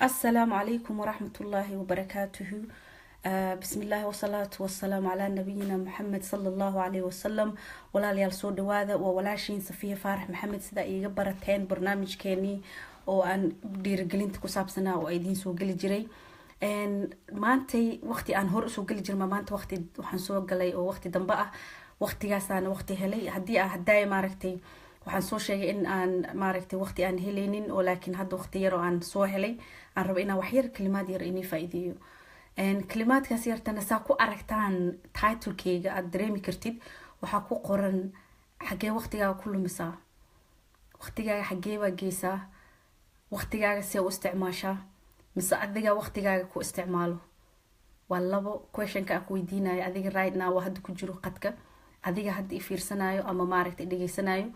Asalaamu calaykum waraxmatullaahi wabarakaatuhu. Bismillaahi wasalaatu wasalaamu calaa nabiyina Maxamed sala Allahu caleyhi wasalam. Walaalayaal, soo dhawaada. Waa walaashiin Safiya Faarax Maxamed. Sidaa iiga barateen, barnaamijkeenii oo aan dhiirigelinta ku saabsanaa oo idiin soo geli jiray maantay, waqti aan hore usoo geli jirma, maanta waqti waxaan soo galay oo waqti dambe ah. Waqtigaasaana waqti helay haddii ah haddaay maaragtay waxaan soo sheegay in aan maaragtay waqti aan helaynin oo, laakiin hadda waqti yar oo aan soo helay aan rabo inaan waxyar kalimaad yar inii faa-iideeyo. Kalimaadkaas yartana saa ku aragtaan titlekeyga aada dareemi kartid, waxaa ku qoran: xagee waqtigaaga ku lumisaa? Waqtigaaga xagee baa geysaa? Waqtigaaga see u isticmaashaa, mise adiga waqtigaaga ku isticmaalo? Waa labo questionka aan ku weydiinayo adiga right now waa hadda ku jiro qadka, adiga hadda i fiirsanayo ama maaragtay dhegeysanayo.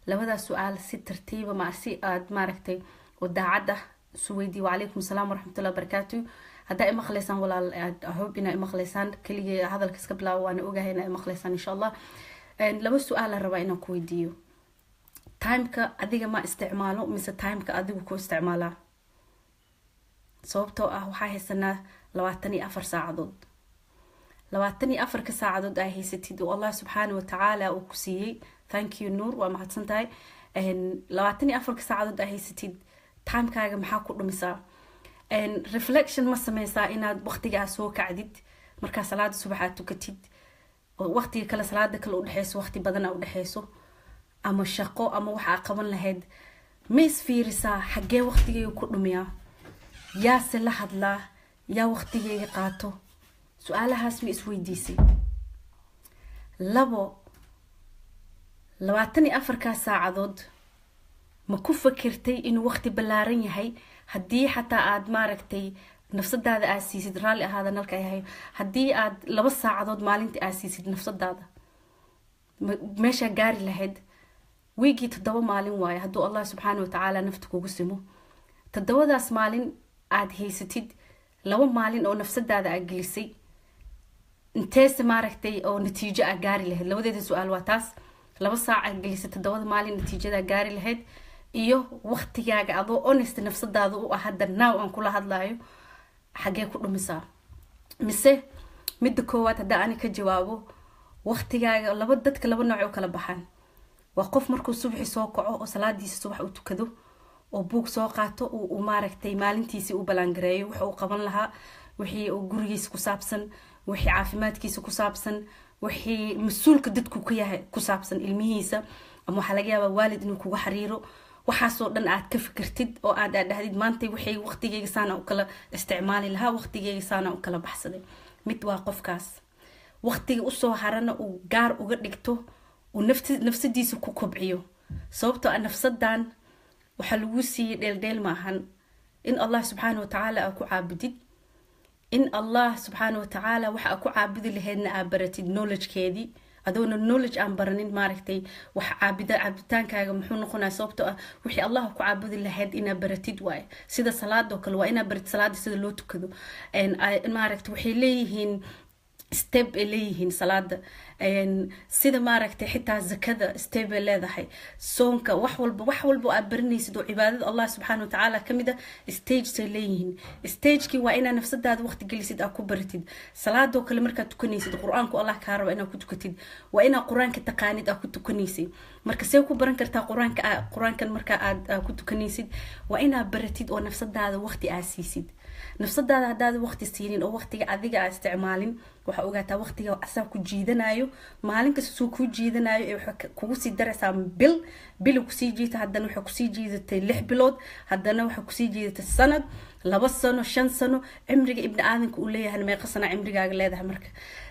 Labadaas su-aal si tartiiba ma si aad maaragtay oo daacad ah isu weydiiyo. Wacalaykum asalaam waraxmatullahi wabarakaatu. Haddaa imaqlaysaan, walaal, hope inaa imaqlaysaan. Keligii hadalka iska bilaabo, waana ogahay inaa imaqlaysaan, insha Allah. Laba su-aal aan rabaa inaan ku weydiiyo: timeka adiga ma isticmaalo, mise timeka adigu ku isticmaalaa? Sababtoo ah waxaa haysanaa 24 saacadood. 24-ka saacadood aa haysatid oo Allah subxaana watacaala uu ku siiyey, thank you Nuur, waa mahadsan tahay. 24-ka saacadood aa haysatid, timekaaga maxaa ku dhumisaa? Reflection ma sameysaa inaad waqtigaa soo kacdid, markaa salaada subax aad tukatid oo waqtiga kale, salaada kale udhexeyso, waqti badan a udhexeyso, ama shaqo ama waxa aa qaban lahayd, ma isfiirisaa: xaggee waqtigayga ku dhumiyaa? Yaase la hadlaa? Yaa waqtigayga qaato? Su-aalahaas ma isweydiisay? Labo, 24-kaa saacadood ma ku fakirtay inuu waqti ballaaran yahay, haddii xataa aad maaragtay nafsadaada aad siisid, raalli ahaada nalka yahay, haddii aad 2 saacadood maalintii aad siisid nafsadaada, meeshaa gaari lahayd? Wiigii 7 maalin waaye, hadduu Allah subxaana watacaala nafta kugu simo. 7daas maalin aad haysatid, 2 maalin oo nafsadaada aad gelisay, inteese maaragtay oo natiijo aad gaari lahayd? Labadeeda su-aal waa taas: 2 saac aad gelisay 7da maalin, natiijadaa gaari lahayd, iyo waqtigaaga adoo honest nafsadaada u ah hadda now aan kula hadlayo, xagee ku dhumisaa? Mise midda koowaad haddaa ani ka jawaabo, waqtigaaga laba, dadka laba nooc u kala baxaan. Waa qof markuu subaxi soo kaco oo salaadiisa subax u tukado oo buug soo qaato, uu maaragtay maalintiisii u ballaangareeyo, waxa uu qaban lahaa, wixii uu gurigiisa ku saabsan, wixii caafimaadkiisa ku saabsan, wixii mas-uulka dadku ka yahay ku saabsan, ilmihiisa, ama waxaa laga yaabaa waalid inuu kugu xariiro, waxaasoo dhan aad ka fikirtid oo aad dhahdid: maantay waxay waqtigeyga saana u kala isticmaali lahaa, waqtigeyga saana u kala baxsaday. Mid waa qofkaas waqtiga usoo harana uu gaar uga dhigto, uu nafsadiisa ku kobciyo, sababtoo ah nafsadan waxaa lagu siiyey dheeldheel maahan. In Allah subxaana watacaala aa ku caabudid, in Allah subxaana watacaala waxa aa ku caabudi lahaydna aa baratid knowledgekeedii. Adoona knowledge aan baranin, maaragtay, wax caabida caabitaankaaga muxuu noqonaya? Sababtoo ah wixii Allah ku caabudi lahayd inaa baratid waaye. Sida salaadoo kale, waa inaa baratid salaada sida loo tukado. Maaragtay, waxay leeyihiin step ay leeyihiin salaada, sida maaragtay xitaa zakada step ay leedahay, soonka, wax walba, wax walba aad baranaysid oo cibaadada Allah subxaana watacaala kamid a, stages ay leeyihiin. Stagekii waa inaa nafsadaada waqti gelisid, aad ku baratid. Salaadoo kale markaad tukanaysid, qur-aanku Allah kaa raba inaad ku tukatid, waa inaad qur-aanka taqaanid aad ku tukanaysay. Marka see ku baran kartaa qur-aanka? Qur-aankan marka aad ku tukanaysid waa inaad baratid oo nafsadaada waqti aad siisid. Nafsadaada haddaad waqti siinin oo waqtiga adiga aa isticmaalin, waxaa ogaataa waqtiga asaa ku jiidanayo. Maalin kasta suu kuu jiidanayo ee waxay kugu sii daraysaa bil, bil kusii jiita, haddana waxay kusii jiidatay 6 bilood, haddana waxay kusii jiidatay sanad, 2 sano, 5 sano. Cimriga ibni aadanka uu leeyahay meeqa sana cimrigaaga leedahay? Marka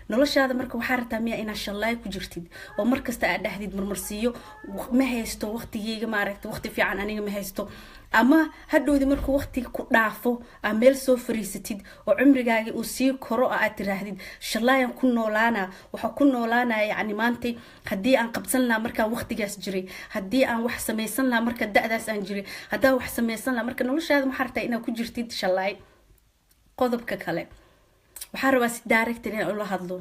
noloshaada marka waxaa rabtaa miya inaad shallaay ku jirtid oo markasta aad dhahdid marmarsiiyo: ma haysto waqtigeyga, maaragta, waqti fiican aniga ma haysto? Ama hadhowdi markuu waqtiga ku dhaafo aa meel soo fariisatid oo cimrigaagii uu sii koro oo aad tiraahdid: shallaayaan ku noolaana, waxaa ku noolaanaya, yacni maantay haddii aan qabsan lahaa markaan waqtigaas jiray, haddii aan wax samaysan lahaa marka da-daas aan jiray, haddaan wax samaysan lahaa. Marka noloshaada maxaa rabtaa inaad ku jirtid shallaay? Qodobka kale waxaa rabaa si director inaan ula hadlo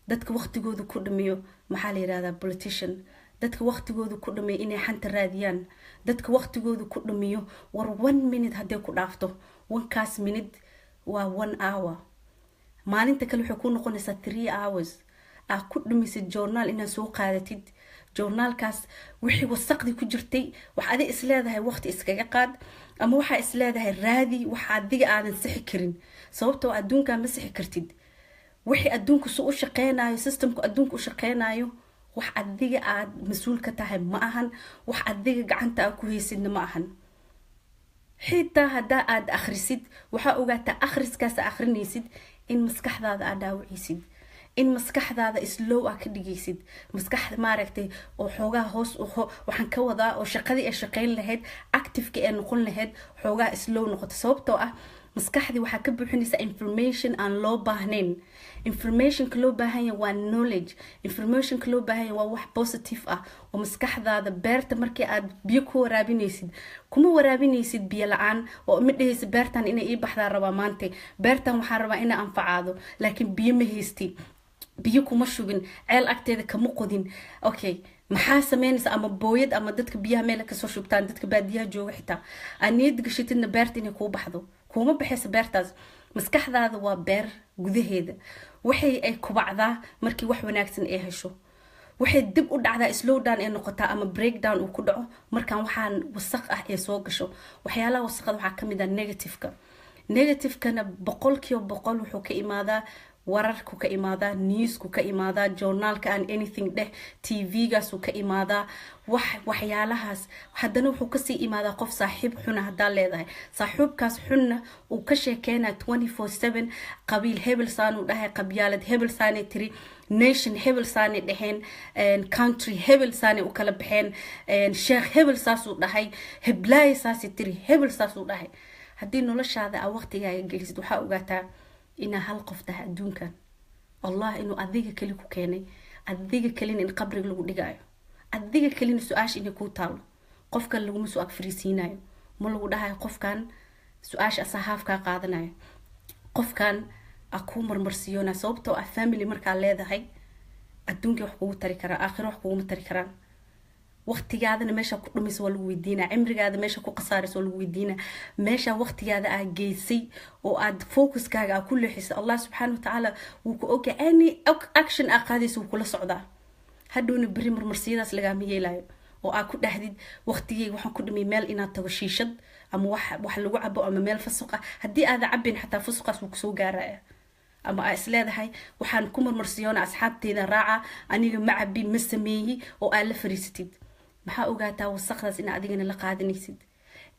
dadka waqtigooda ku dhamiyo, maxaa la yirahdaa, politician, Dadka waqtigooda ku dhameeyo inay xanta raadiyaan, dadka waqtigooda ku dhamiyo. War, 1 minute hadday ku dhaafto, onekaas minute waa 1 hour. Maalinta kale waxay ku noqonaysaa 3 hours aad ku dhamisid journaal inaad soo qaadatid. Journaalkaas wixii wasaqdii ku jirtay, wax adi isleedahay waqti iskaga qaad, ama waxaa isleedahay raadi wax adiga aadan sixi karin, sababtoo adduunkaa ma sixi kartid. Wixii adduunku su u shaqeynayo, systemku adduunka u shaqeynayo, wax adiga aad mas-uul ka tahay ma ahan, wax adiga gacanta aad ku haysidna ma ahan. Xitaa haddaa aad akhrisid, waxaa ogaataa akhriskaas akhrinaysid in maskaxdaada aad dhaawacaysid, in maskaxdaada slow ah ka dhigaysid, maskax maaragtay oo xoogaa hoos, waxaan ka wadaa oo shaqadii ay shaqeyn lahayd, activeka ee noqon lahayd, xoogaa slow noqoto, sababtoo ah maskaxdii waxaa ka buuxinaysaa information aan loo baahnayn. Informationka loo baahan yahay waa knowledge. Informationka loo baahan yahay waa wax positive ah oo maskaxdaada. Beerta markii aad biyo ku waraabinaysid, kuma waraabinaysid biyo la-aan, oo ma dhehaysid beertan inay ii baxdaa rabaa maanta, beertan waxaan rabaa inay anfacaado, laakiin biyo ma haysti, biyo kuma shubin, ceel agteeda kama qodin. Okay, maxaa sameynaysa? Ama booyad ama dadka biyaha meel kasoo shubtaan, dadka baadiyaha jooga, xitaa aad niyad gashatidna beerta inay kuu baxdo, kuuma baxaysa beertaas. Maskaxdaada waa beer gudaheeda. Waxay ay kubacdaa markii wax wanaagsan ay hesho. Waxay dib u dhacdaa, slow down ay noqotaa ama breakdown uu ku dhaco markaan waxaan wasaq ah ee soo gasho. Waxyaalaha wasaqada waxaa kamid ah negativeka. Negativekana 100% wuxuu ka imaadaa wararku, ka imaadaa newsku, ka imaadaa journaalka aan anything dheh, TV-gaasuu ka imaadaa. Wax waxyaalahaas haddana wuxuu kasii imaadaa qof saaxiib xuna haddaa leedahay. Saaxiibkaas xunna uu ka sheekeynaya 24/7 qabiil hebel saanuu dhahay, qabyaalad hebel saanay tiri, nation hebel saanay dhaheen, country hebel saanay u kala baxeen, sheekh hebel saasuu dhahay, heblaaya saasay tiri, hebel saasuu dhahay. Haddii noloshaada aa waqtigaaga gelisid, waxaa ogaataa inaa hal qof tahay adduunkan. Allah inuu adiga keli ku keenay, adiga kelina in qabriga lagu dhigaayo, adiga kelina su-aasha inay kuu taalo. Qofkan laguma soo ag fariisiinayo, ma lagu dhahayo qofkan su-aasha asaa haafkaa qaadanayo, qofkan a kuu marmarsiyoona, sababtoo ah family markaa leedahay adduunkii wax kugu tari karaa, aakhiro wax kuguma tari karaan. Waqtigaadana meesha ku dhumaysa waa lagu weydiinaa, cimrigaada meesha ku khasaaraysa waa lagu weydiinaa, meesha waqtigaada aa geysay oo aad focuskaaga aa ku leexisay. Allah subxaana watacaala wuu ku ogyahay. Any action aa qaadaysa wuu kula socdaa. Hadhowna beri marmarsiyadaas lagaama yeelayo oo aa ku dhahdid waqtigeyga waxaan ku dhumay meel inaad tago shiishad ama wax lagu cabo ama meel fusuq ah. Haddii aada cabin, xataa fusuqaas wuu kusoo gaaraya. Ama aa isleedahay waxaan ku marmarsiyoona asxaabteyda raaca, aniga ma cabi, ma sameeyi, oo aad la fariisatid, maxaa ogaataa wasaqdaas in adigana la qaadanaysid.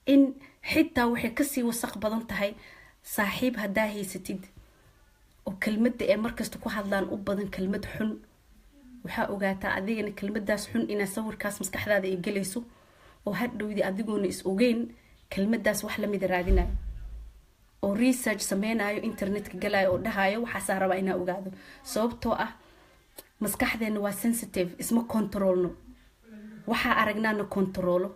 In xitaa waxay kasii wasaq badan tahay saaxiib haddaa haysatid oo kelmadda ee markasta ku hadlaan u badan kelmad xun, waxaa ogaataa adigana kelmadaas xun inaa sawirkaas maskaxdaada ay gelayso, oo hadhowdii adigoona is ogeyn kelmadaas wax lamida raadinayo oo research sameynayo, internetka galayo oo dhahayo waxaasaa rabaa inaa ogaado, sababtoo ah maskaxdeena waa sensitive, isma controlno. Waxaa aragnaana controlo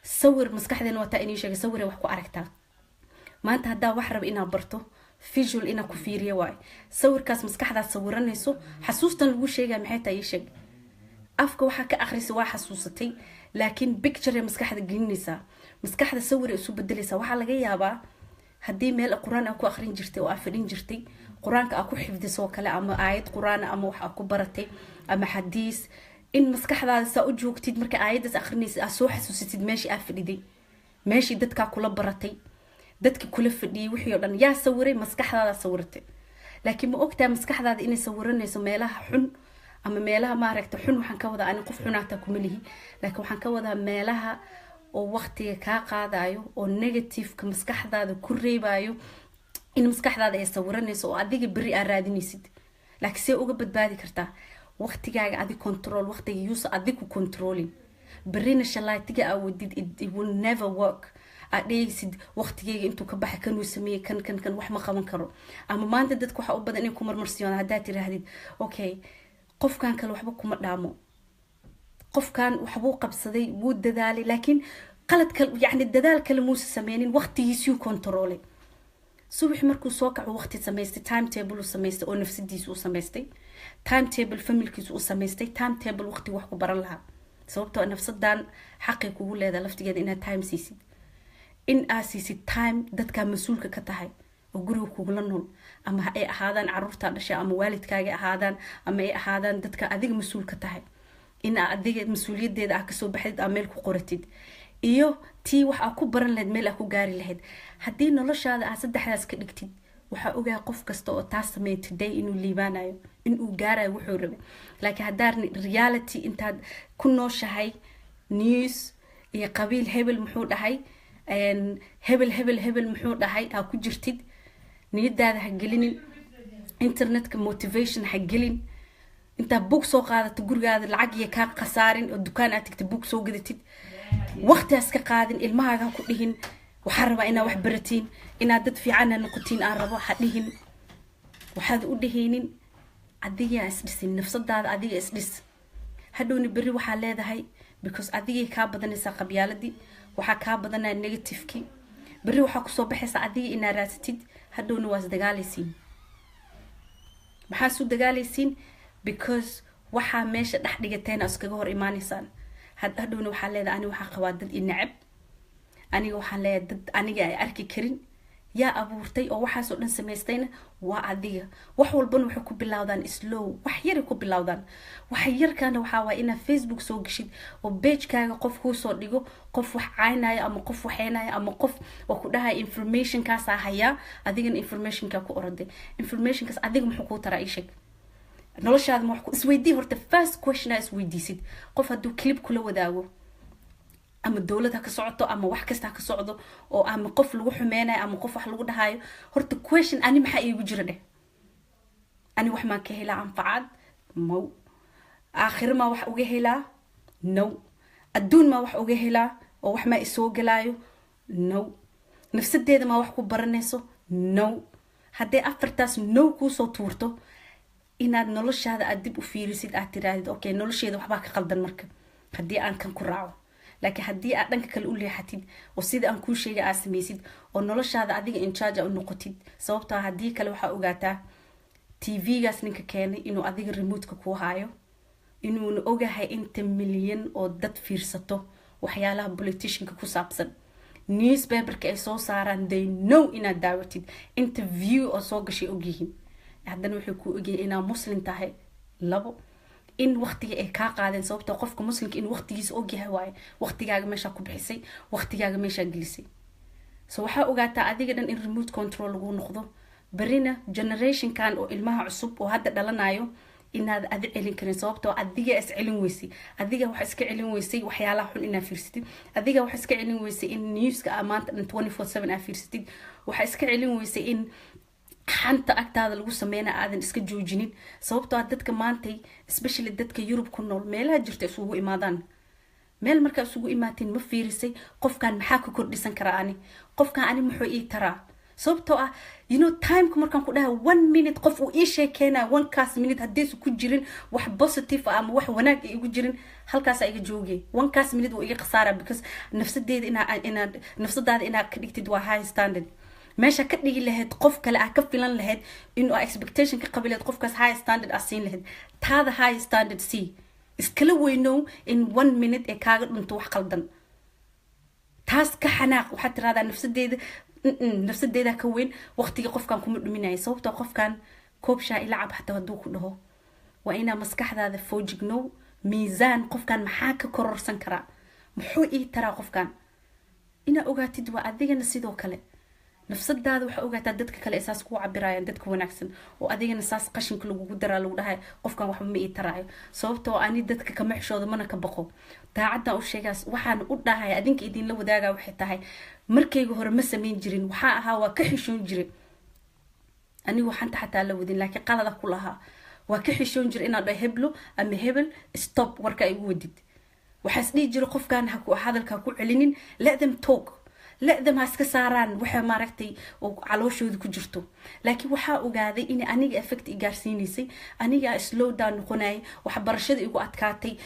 sawir maskaxdeena. Waa taa inii sheegay, sawire wax ku aragtaa. Maanta haddaa wax raba inaad barto, visual inaa ku fiiriya waayo. Sawirkaas maskaxdaad sawiranayso, xasuustan lagu sheegaya maxay tahay? Ii sheeg. Afka waxaa ka akhrisa waa xasuusatay, laakiin picture maskaxda gelinaysaa, maskaxda sawir isu bedelaysaa. Waxaa laga yaabaa haddii meel qur-aan aa ku akhrin jirtay oo aa fadhin jirtay, qur-aanka aa ku xifdisoo kale, ama aayad qur-aan ama wax aa ku baratay ama xadiis, in maskaxdaada saa u joogtid marka aayaddaas akhrinaysid aa soo xasuusatid meeshii aa fadhiday, meeshii dadkaa kula baratay, dadkii kula fadhiyay, wixii oo dhan yaa sawiray? Maskaxdaada sawiratay. Laakiin ma ogtahay maskaxdaada inay sawiranayso meelaha xun ama meelaha maaragta xun? Waxaan ka wadaa, ani qof xunaataa kuma lihi, laakiin waxaan ka wadaa meelaha oo waqtiga kaa qaadayo oo negativeka maskaxdaada ku reebayo, in maskaxdaada ay sawiranayso oo adiga beri aa raadinaysid. Laakiin see uga badbaadi kartaa? Waqtigaaga adi control. Waqtiga yuusa adig ku controlling. Berina shalaatiga aa wadid, it will never work. Aad dhehaysid waqtigeyga intuu ka baxay, kanuu sameeyey, kan kan kan wax ma qaban karo. Ama maanta dadka waxaa u badan inay ku marmarsiyoon haddaad tiraahdid okay, qofkan kale waxba kuma dhaamo, qofkan waxbuu qabsaday, wuu dadaalay, laakiin qalad kale, yacni dadaal kale muusa sameynin, waqtigiisuu controlay. Subax markuu soo kaco waqti samaystay, timetable u samaystay oo nafsadiisa u samaystay, timetable familkiisa u samaystay, timetable waqti wax ku baran lahaa. Sababtoo nafsadan xaqay kugu leedahay laftigeeda inaad time siisid, in aad siisid time dadkaa mas-uulka ka tahay oo guriga kugula nool, ama ay ahaadaan caruurtaa dhashay, ama waalidkaaga ahaadaan, ama ay ahaadaan dadka adiga mas-uul ka tahay, in aa adiga mas-uuliyaddeeda ah kasoo baxdid, aa meel ku qoratid, iyo tii wax aa ku baran lahayd, meel aa ku gaari lahayd. Haddii noloshaada aad saddexdaas ka dhigtid, waxaa ogahay qof kasta oo taas sameeya today inuu liibaanayo, inuu gaarayo wuxuu rabay. Laakiin haddaa reality intaad ku nooshahay news iyo qabiil, hebel muxuu dhahay, hebel hebel hebel muxuu dhahay, aa ku jirtid, niyadaada ha gelinin internetka, motivation ha gelin. Intaa book soo qaadato gurigaada, lacag iyo kaa khasaarin oo dukaan aad tagta book soo gadatid, waqtigaas ka qaadin. Ilmahaaga ha ku dhihin "Waxaan rabaa inaad wax baratiin, inaad dad fiicanna noqotiin aan rabo" ha dhihin. Waxaad u dhehaynin adigaa isdhisin, nafsadaada adiga isdhis. Hadhowna berri waxaa leedahay, because adigay kaa badanaysaa qabyaaladii, waxaa kaa badanaya negativekii. Berri waxaa kusoo baxaysaa adiga inaad raadsatid. Hadhowna waa isdagaalaysiin. Maxaa isu dagaalaysiin? Because waxaa meesha dhex dhigateen iskaga hor imaanaysaan. Hadhowna waxaa leedahay, "Ani waxaa qabaa dad i necab, aniga waxaan leeyahay dad aniga ay arki karin." Yaa abuurtay oo waxaasoo dhan samaystayna? Waa adiga. Wax walbana waxay ku bilowdaan slow, wax yaray ku bilowdaan. Wax yarkaana waxaa waaya inaad Facebook soo geshid oo pagekaaga qof kuusoo dhigo, qof wax caynayo ama qof waxeynayo ama qof oo ku dhahaya informationkaasaa hayaa, adigana informationkaa ku oroday. Informationkaas adiga muxuu kuu taraa? Ii sheeg, noloshaada ma wax ku isweydii? Horta first question aa isweydiisid, qof hadduu clip kula wadaago, ama dowlad ha ka socoto ama wax kasta ha ka socdo, oo ama qof lagu xumeynayo ama qof wax lagu dhahayo, horta question "Ani maxaa iigu jira?" dheh. Ani wax maan ka helaa anfacaad? Mow. Aakhiro maa wax uga helaa? No. Adduun maa wax uga helaa oo wax maa isoo gelaayo? No. Nafsadeeda maa wax ku baranayso? No. Hadday afartaas no kuusoo tuurto, inaad noloshaada aad dib u fiirisid, aad tiraahdid, "Okay, nolosheeda waxbaa ka qaldan marka haddii aan kan ku raaco." Laakiin haddii aad dhanka kale u leexatid oo sida aan kuu sheegay aad samaysid oo noloshaada adiga in charge u noqotid, sababtoo haddii kale waxaa ogaataa TV-gaas ninka keenay inuu adiga remote-ka kuu haayo, inuuna ogahay inta milyan oo dad fiirsato waxyaalaha politicianka ku saabsan, newspaperka ay soo saaraan, they know inaad daawatid, inta view oo soo gashay ogyihiin. Haddana waxay kuu ogyihiin inaad Muslim tahay. Labo, in waqtiga ay kaa qaadeen, sababtoo qofka muslimka in waqtigiisa ogyahay waaye, waqtigaaga meeshaa ku bixisay, waqtigaaga meeshaa gelisay. So waxaa ogaataa adiga dhan in remote control lagu noqdo. Berina generationkan oo ilmaha cusub oo hadda dhalanayo inaad adi celin karin, sababtoo adiga is celin weysay. Adiga waxa iska celin weysay waxyaalaha xun inaad fiirsatid. Adiga waxa iska celin weysay in newska aa maanta dhan 24/7 aad fiirsatid. Waxa iska celin weysay in xanta agtaada lagu sameyna aadan iska joojinin, sababtoo ah dadka maantay, especially dadka Yurub ku nool, meelaha jirta isugu imaadaan. Meel markaa isugu imaateen, ma fiirisay qofkan maxaa ka kordhisan karaa? Ani qofkan ani muxuu ii taraa? Sababtoo ah timeka markaan ku dhahay one minute qof uu ii sheekeynayo, onekaas minute haddaysu ku jirin wax positive ah ama wax wanaag igu jirin, halkaasaa iga joogay. Onekaas minute wuu iga khasaara, because nafsadeeda inaa nafsadaada inaad ka dhigtid waa high standard. Meesha ka dhigi lahayd qof kale ah, ka filan lahayd inuu expectation ka qabi lahayd qofkaas, high standard aa siin lahayd, taada high standard c iskala weynow. In one minute ee kaaga dhunto wax qaldan, taas ka xanaaq. Waxaad tirahdaa, "Nafsadeeda, nafsadeeda ka weyn, waqtiga qofkan kuma dhuminaya." Sababtoo qofkan koob shaa ila cab xataa hadduu ku dhaho, waa inaa maskaxdaada foojignow, miisaan, qofkan maxaa ka kororsan karaa, muxuu ii taraa qofkan, inaa ogaatid. Waa adigana sidoo kale nafsadaada waxaa ogaataa dadka kale saas kuu cabirayaan, dadka wanaagsan oo adigana saas qashinka lagugu daraa, lagu dhahay qofkan waxba ma ii taraayo. Sababtoo ani dadka kama xishooda mana ka baqo, daacaddan u sheegaas. Waxaan u dhahay adinka idinla wadaagaa waxay tahay, markayga hore ma samayn jirin. Waxaa ahaa waa ka xishoon jiray anigu xanta xataa la wadin, laakiin qalada ku lahaa. Waa ka xishoon jiray inaan dhaho heblo ama hebel, "Stop warka igu wadid." Waxaa is dhihi jiray qofkan hadalka ha ku celinin, let them talk, let them ha iska saaraan waxa maaragtay oo calooshooda ku jirto. Laakiin waxaa ogaaday in aniga effect i gaarsiinaysay, aniga slow down noqonayay, waxbarashada igu adkaatay,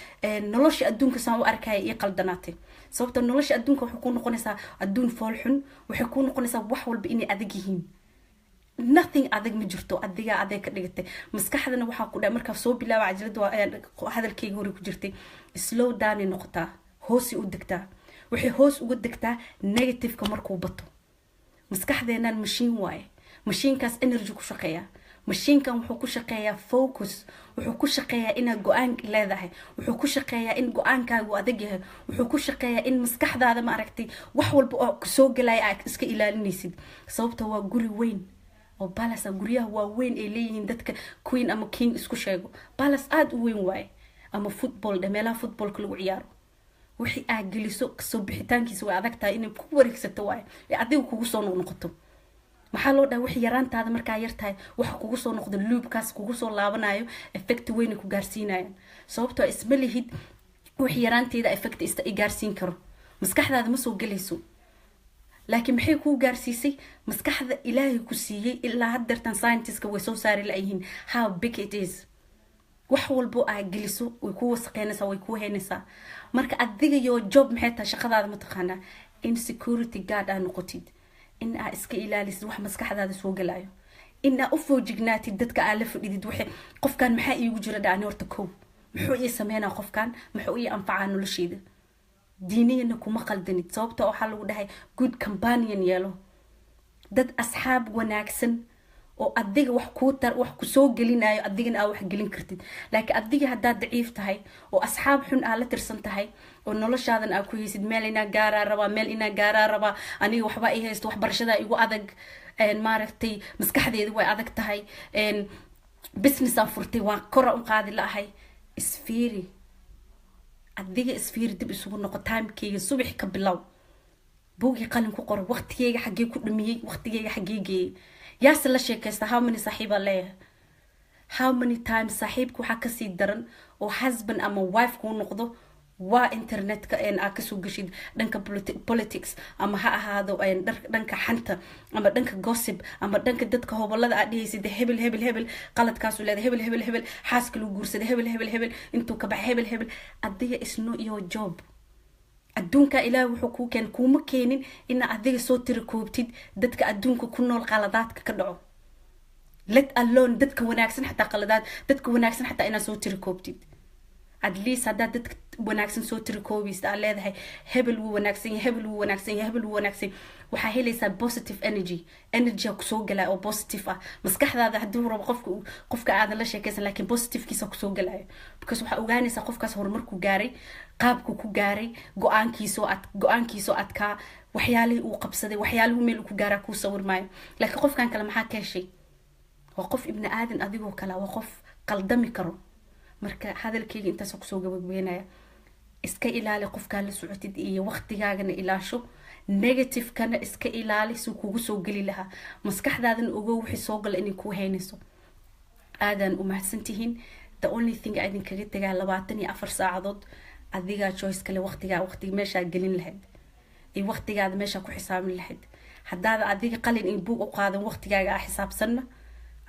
nolosha adduunka saan u arkaya ii qaldanaatay. Sababta nolosha adduunka waxay ku noqonaysaa adduun fool xun, waxay ku noqonaysaa wax walba inay adag yihiin. Nothing adag ma jirto, adigaa adeeg ka dhigatay. Maskaxdana waxaa ku dhahay markaa soo bilaaba cajalada, waa hadalkayga hore ku jirtay, slow down ay noqotaa, hoosay u degtaa. Waxay hoos uga degtaa negativeka markuu bato. Maskaxdeenan mashiin waaye, mashiinkaas energy ku shaqeeya. Mashiinkan wuxuu ku shaqeeyaa focus, wuxuu ku shaqeeyaa inaad go-aan leedahay, wuxuu ku shaqeeyaa in go-aankaagu adag yahay, wuxuu ku shaqeeyaa in maskaxdaada, ma aragtay, wax walba oo kusoo galaya aad iska ilaalinaysid. Sababta waa guri weyn oo palace, guryaha waaweyn ay leeyihiin dadka queen ama king isku sheego, palace aada u weyn waaye, ama football dhe, meelaha footballka lagu ciyaaro. Wixii aad geliso kasoo bixitaankiisa way adag tahay, inay ku wareegsato waaye ee adiga kugu soo noqnoqoto. Maxaa loo dhahay? Wix yaraantaada markaa yar tahay waxa kugu soo noqdo, loopkaas kugu soo laabanayo, effect weynay ku gaarsiinayaan. Sababtoo isma lihid wix yaraanteeda effect ista i gaarsiin karo, maskaxdaada ma soo gelayso. Laakiin maxay kuu gaarsiisay maskaxda Ilaahay ku siiyey? Ilaa haddeertan scientistka way soo saari layihiin how big it is. Wax walbo aa geliso way kuu wasaqeynaysaa, way kuu heynaysaa. Marka adiga yo job maxay tahay? Shaqadaada mataqaanaa in security guard aa noqotid, in aa iska ilaalisid wax maskaxdaada soo galayo, in aa u foojignaatid dadka aa la fadhidid. Waxay qofkan maxaa iigu jira dhacni horta kow, muxuu ii sameynaa qofkan, muxuu ii anfacaa nolosheyda? Diiniyana kuma qaldanid, sababta waxaa lagu dhahay good companion yeelo, dad asxaab wanaagsan oo adiga wax kuu tar, wax kusoo gelinayo, adigana aa wax gelin kartid. Laakiin adiga haddaad daciif tahay oo asxaab xun aa la tirsan tahay oo noloshaadan aa ku haysid meel inaa gaaraa rabaa, meel inaa gaaraa rabaa, aniga waxba i haysto, waxbarashadaa igu adag, maaragtay, maskaxdeeda way adag tahay, business aan furtay waan kora u qaadi la'ahay. Isfiiri adiga, isfiiri, dib isugu noqo. Timekeyga subaxi ka bilow, buugii qalin ku qoro: waqtigeyga xaggee ku dhumiyey? Waqtigeyga xaggee geeyey? Yaase la sheekaysta? How many saaxiibaa leeyahay? How many times? Saaxiibka waxaa kasii daran oo husband ama wife kuu noqdo waa internetka aa kasoo geshid, dhanka politics ama ha ahaado, dhanka xanta ama dhanka gossip ama dhanka dadka hobolada aad dhehaysid hebel hebel hebel qaladkaasu leedahay, hebel hebel hebel xaaska lagu guursaday, hebel hebel hebel intuu ka baxay, hebel hebel. Adiga is not your job. Adduunka Ilaahay wuxuu kuu keen kuuma keenin inaa adiga soo tira koobtid dadka adduunka ku nool qaladaadka ka dhaco, let alone dadka wanaagsan. Xataa qaladaad dadka wanaagsan xataa inaad soo tira koobtid, at least haddaad dadka wanaagsan soo tiri koobaysa, aad leedahay hebel wuu wanaagsan yahay, hebel wuu wanaagsan yahay, hebel wuu wanaagsan yahay, waxaa helaysaa positive energy. Energy kusoo galaya oo positive ah maskaxdaada. Haddii rabo qofka aadan la sheekaysan, laakiin positivekiisa kusoo galayo, because waxaa ogaanaysaa qofkaas horumarku gaaray, qaabku ku gaaray, go-aankiisoo ad go-aankiisoo adkaa, waxyaalihii uu qabsaday, waxyaalihii meel uu ku gaaraa kuu sawirmaayo. Laakiin qofkan kale maxaa ka heshay? Waa qof ibni aadan adigoo kale, waa qof qaldami karo. Marka hadalkayga intaas kusoo gabagabeynaya: iska ilaali qofkaa la socotid iyo waqtigaagana ilaasho, negativekana iska ilaali suu kugu soo geli lahaa maskaxdaadana. Ogow wixii soo gala inay kuu haynayso. Aadaan u mahadsantihiin. The only thing a idinkaga tegaa, 24 saacadood adigaa choice kale. Waqtigaa, waqtiga meeshaa gelin lahayd iyo waqtigaada meeshaa ku xisaabin lahayd. Haddaada adiga qalin in buug u qaadan waqtigaaga aa xisaabsanna,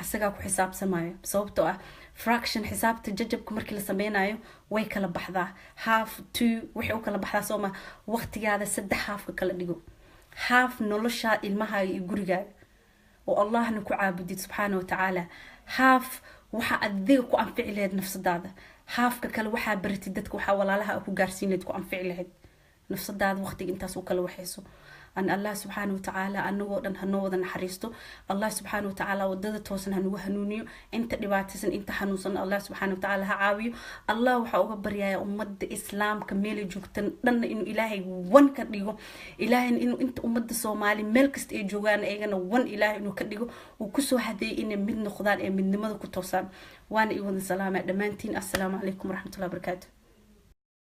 asagaa ku xisaabsamayo. Sababtoo ah fraction, xisaabta jajabka markii la sameynayo way kala baxdaa half, two waxay u kala baxdaa. Soo ma waqtigaada saddex halfka kala dhigo: half noloshaa, ilmahaaga iyo gurigaaga oo Allahna ku caabudid subxaana watacaala, half waxa adiga ku anfici lahayd nafsadaada, halfka kale waxaa baratid dadka, waxaa walaalaha ku gaarsiin lahayd, ku anfici lahayd nafsadaada. Waqtiga intaas u kala waxayso. An Allah subxaana watacaala anagoo dhan hanoo wada naxariisto. Allah subxaana watacaala wadada toosan hanugu hanuuniyo. Inta dhibaataysan, inta xanuunsan, Allah subxaana watacaala ha caawiyo. Allah waxaa uga baryaya ummadda Islaamka meelay joogtan dhanna inuu Ilaahay wan ka dhigo. Ilaahayna inuu inta ummadda Soomaali meel kasta ay joogaan iyagana wan Ilaahay inuu ka dhigo, uu kusoo hadeeyay inay mid noqdaan ee midnimada ku toosaan. Waana i wada salaama dhammaantiin. Assalaamu calaykum waraxmatullahi wabarakaatu.